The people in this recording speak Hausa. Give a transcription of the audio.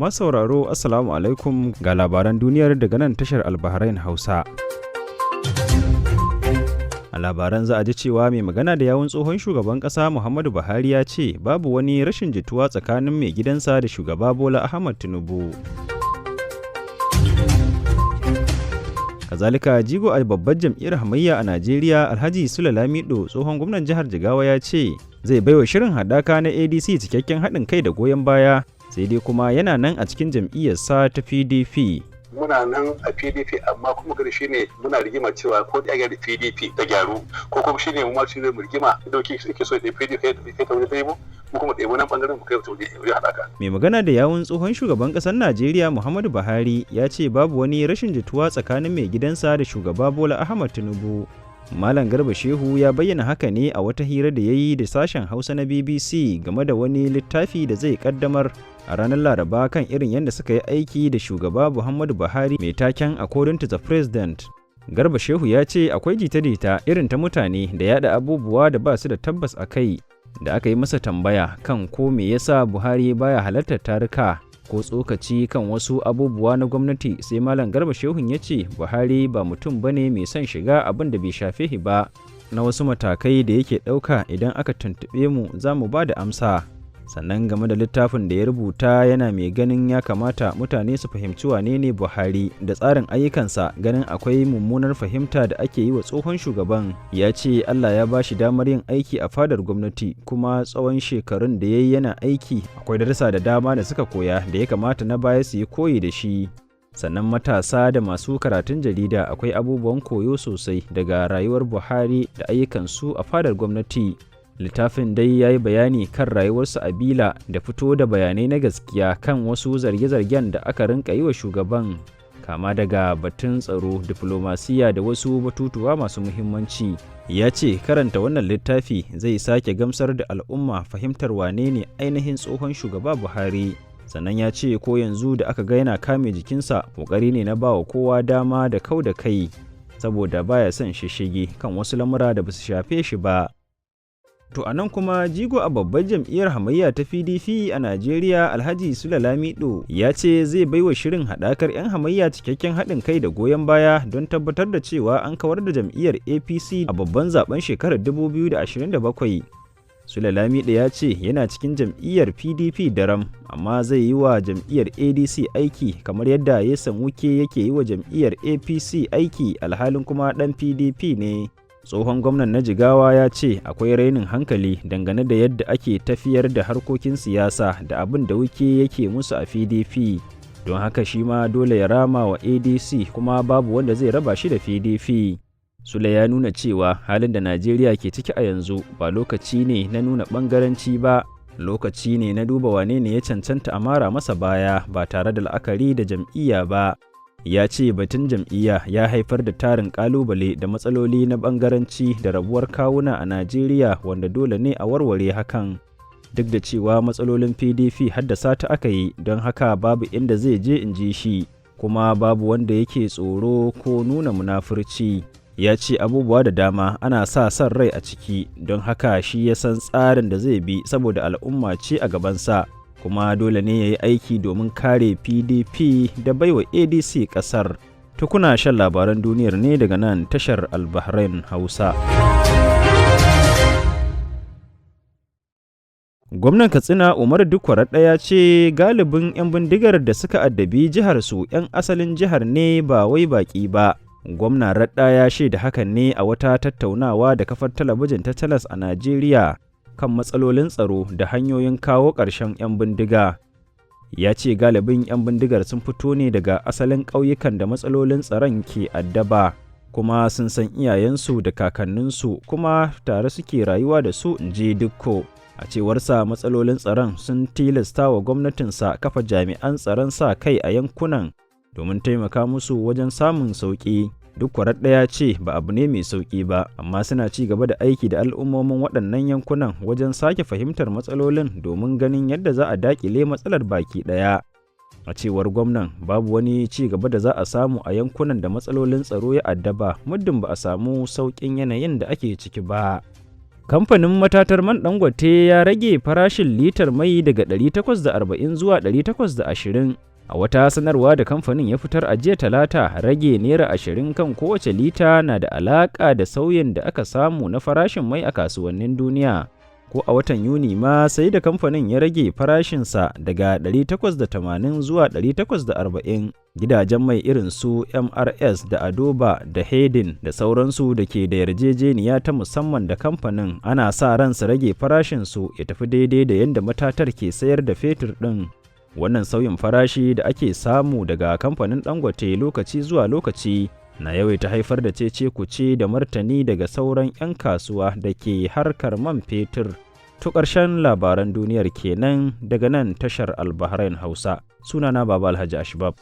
Masauraro, Assalamu alaikum, ga labaran duniyar daga nan tashar Albahrain Hausa. A labaran za a ji cewa mai magana da yawun tsohon shugaban ƙasa Muhammadu Buhari ya ce babu wani rashin jituwa tsakanin mai gidansa da shugaba Bola Ahmad Tinubu. Kazalika, jigo a babbar jam'iyyar hamayya a Najeriya, Alhaji Sule Lamido, tsohon gwamnan jihar Jigawa, ya ce zai baiwa shirin haɗaka na ADC cikakken haɗin kai da goyon baya, sai dai kuma yana nan a cikin jam'iyyarsa ta PDP. Muna nan a PDP, amma kuma gari shine muna rigima cewa ko da gyara PDP ta gyaru, ko kuma shine mu ma shi mu rigima dauki yake so da PDP kai ta wuri, mu kuma ɗebo nan bangaren mu kai ta wuri haɗaka. Mai magana da yawun tsohon shugaban ƙasar Najeriya Muhammadu Buhari ya ce babu wani rashin jituwa tsakanin mai gidansa da shugaba Bola Ahmad Tinubu. Malam Garba Shehu ya bayyana haka ne a wata hira da ya yi da sashen Hausa na BBC game da wani littafi da zai kaddamar a ranar Laraba kan irin yadda suka yi aiki da shugaba Muhammadu Buhari mai taken "According to the President". Garba Shehu ya ce akwai jita-jita irin ta mutane da yada abubuwa da ba su da tabbas a kai. Da aka yi masa tambaya kan ko me yasa Buhari baya halartar taruka ko tsokaci kan wasu abubuwa na gwamnati, sai Malam Garba Shehun ya ce Buhari ba mutum bane mai son shiga abin da bai shafe shi ba. Na wasu matakai da yake ɗauka, idan aka tuntuɓe mu za mu ba da amsa. Sannan game da littafin da ya rubuta, yana mai ganin ya kamata mutane su fahimci wane ne Buhari da tsarin ayyukansa, ganin akwai mummunar fahimta da ake yi wa tsohon shugaban. Ya ce Allah ya ba shi damar yin aiki a fadar gwamnati, kuma tsawon shekarun da ya yi yana aiki akwai darussa da dama da suka koya da ya kamata na baya su yi koyi da shi. Sannan matasa da masu karatun jarida, akwai abubuwan koyo sosai daga rayuwar Buhari da ayyukansu a fadar gwamnati. Littafin dai ya yi bayani kan rayuwarsu a Bila da fito da bayanai na gaskiya kan wasu zarge-zargen da aka rinka yi wa shugaban, kama daga batun tsaro, diflomasiya da wasu batutuwa masu muhimmanci. Ya ce karanta wannan littafi zai sake gamsar da al'umma fahimtar wane ne ainihin tsohon shugaba Buhari. Sannan ya ce ko yanzu da aka ga yana kame jikinsa, kokari ne na bawa kowa dama da kau da kai, saboda baya son shishigi kan wasu lamura da basu shafe shi ba. To a nan kuma, jigo a babbar jam'iyyar hamayya ta PDP a Najeriya, Alhaji Sule Lamido, ya ce zai baiwa shirin haɗakar 'yan hamayya cikakken haɗin kai da goyon baya don tabbatar da cewa an kawar da jam'iyyar APC a babban zaben shekarar 2027. Sule Lamido ya ce yana cikin jam'iyyar PDP daram, amma zai yi wa jam'iyyar ADC aiki kamar yadda Nyesom Wike yake yi wa jam'iyyar APC aiki, alhalin kuma ɗan PDP ne. Tsohon gwamnan na Jigawa ya ce akwai rainin hankali dangane da yadda ake tafiyar da harkokin siyasa da abin da Wike yake musu a PDP, don haka shi ma dole ya rama wa ADC, kuma babu wanda zai raba shi da PDP. Sule ya nuna cewa halin da Najeriya ke ciki a yanzu ba lokaci ne na nuna bangaranci ba, lokaci ne na duba wane ne ya cancanta a mara masa baya ba tare da la'akari da jam'iyya ba. Ya ce batun jam'iyya ya haifar da tarin kalubale da matsaloli na bangaranci da rabuwar kawuna a Najeriya, wanda dole ne a warware hakan, duk da cewa matsalolin PDP haddasa ta aka yi. Don haka babu inda zai je, in ji shi, kuma babu wanda yake tsoro ko nuna munafurci. Ya ce abubuwa da dama ana sa son rai a ciki, don haka shi ya san tsarin da zai bi, saboda al'umma ce a gabansa, kuma dole ne ya yi aiki domin kare PDP da baiwa ADC kasar. Tukuna shan labaran duniyar ne daga nan tashar Albahrain Hausa. Gwamnan Katsina Umar Dikko ya ce galibin 'yan bindigar da suka addabi jihar su 'yan asalin jihar ne, ba wai baki ba. Gwamna Radda ya shaida hakan ne a wata tattaunawa da kafar talabijin ta Channels a Najeriya kan matsalolin tsaro da hanyoyin kawo ƙarshen 'yan bindiga. Ya ce galibin 'yan bindigar sun fito ne daga asalin ƙauyukan da matsalolin tsaron ke addaba, kuma sun san iyayensu da kakanninsu, kuma tare suke rayuwa da su, in ji Dikko. A cewarsa, matsalolin tsaron sun tilasta wa gwamnatinsa kafa jami'an tsaron sa kai a yankunan domin taimaka musu wajen samun sauƙi. Duk kwarar ɗaya ce ba abu ne mai sauƙi ba, amma suna ci gaba da aiki da al'ummomin waɗannan yankunan wajen sake fahimtar matsalolin domin ganin yadda za a daƙile matsalar baki ɗaya. A cewar gwamnan, babu wani ci gaba da za a samu a yankunan da matsalolin tsaro ya addaba muddin ba a samu sauƙin yanayin da ake ciki ba. Kamfanin matatar man Dangote ya rage farashin litar mai daga 840 zuwa 820. A wata sanarwa da kamfanin ya fitar a jiya Talata, rage naira 20 kan kowace lita na da alaƙa da sauyin da aka samu na farashin mai a kasuwannin duniya. Ko a watan Yuni ma sai da kamfanin ya rage farashinsa daga 880 zuwa 840. Gidajen mai irin su MRS da Adoba da Hedin da sauransu da ke da yarjejeniya ta musamman da kamfanin ana sa ran su rage farashinsu ya tafi daidai da yadda matatar ke sayar da fetur ɗin. Wannan sauyin farashi da ake samu daga kamfanin Dangote lokaci zuwa lokaci na yawaita haifar da cece kuce da martani daga sauran 'yan kasuwa da ke harkar man fetur. To ƙarshen labaran duniyar kenan daga nan tashar Albahrain Hausa. Sunana Baba Alhaji Ashbab.